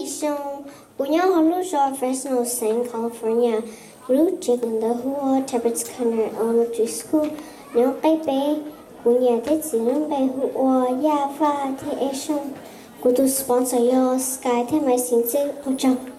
Zoo, kuv nyob hauv lub zos Fresno, xeev California. Kuv lub tsev kawm ntawv hu ua Tabor Secondary Elementary School, nyob qeb peb. Kuv niam thiab txiv lub npe hu ua Yaj Vaj thiab Ej Xyooj. Kuv tus sponsor yog Sky thiab Maiv Xeev Txwj, ua tsaug.